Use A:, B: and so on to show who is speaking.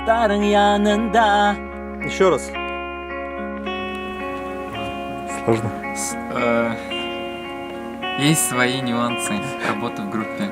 A: Дуҫтарың янында.
B: Еще раз. Сложно.
C: Есть свои нюансы работы в группе.